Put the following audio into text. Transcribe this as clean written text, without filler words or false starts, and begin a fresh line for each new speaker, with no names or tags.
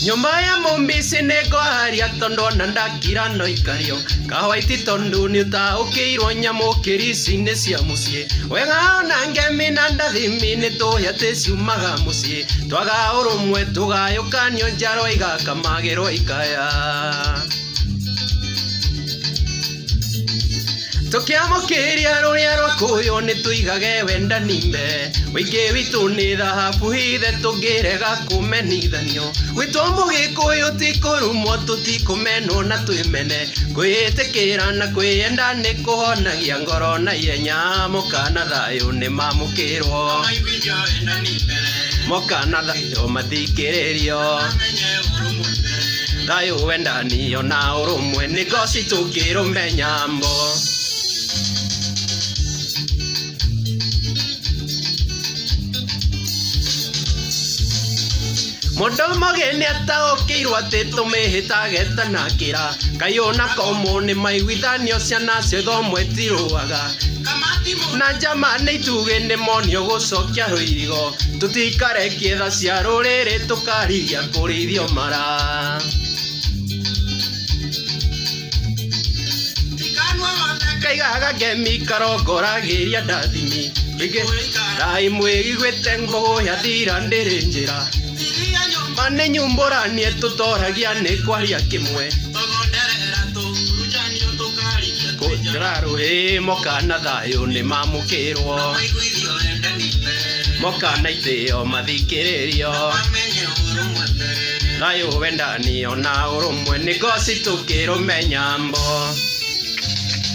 Nyũmba ya mũmbici nĩ ngwaria tondũ ona ndakira no ikario kawaiti tondũ nĩ ũtaũkĩirwo nyamũkĩri ici nĩ cia mũciĩ wega ona ngemi na ndathimi nĩ tũĩ atĩ ciumaga mũciĩ twaga ũrũmwe tũgayũkanio njarwa igakamagĩrwo ikaya. Tũkĩamũkĩria rũrĩa rwakũyũ nĩ tũigage wendani mbere ũingĩ witũ nĩ thahabu hithe tũngĩrega kũmenithanio gwitũ mũgĩkũyũ ti kũrumwo tũtikũmenwo na twĩmene kwĩĩtĩkĩra na kwĩyenda nĩ kũhonagia ngoro na ihenya moka na thayũ nĩ mamũkĩrwo moka na thayũ mathikĩrĩrio thayũ wendani ona ũrũmwe nĩ ngoci tũkĩrũmenya mbo. Mũndũ mũgĩ nĩ ataũkĩirwo atĩ tũmĩhĩtage tanakĩra kayũ na komũ nĩ maiguithanio ciana ciothe tirũaga na njama nĩ itugĩ nĩ monio gũcokia rũirigo tũtikarekie tha cia rũrĩrĩ tũkarigia kũrĩithio mara. Kaigaga ngemi karongoragĩria ndathimi rai mwĩiguĩte ngũgũ ya thira ndĩrĩ njĩra ma nĩ nyumbũranie tũtoragia nĩ kwaria kĩmwe kũrarũhĩ moka na thayũ nĩ mamũkĩrwo moka na itĩo mathikĩrĩrio thayũ wendani ona ũrũmwe nĩ ngoci tũkĩrũmenya mbo.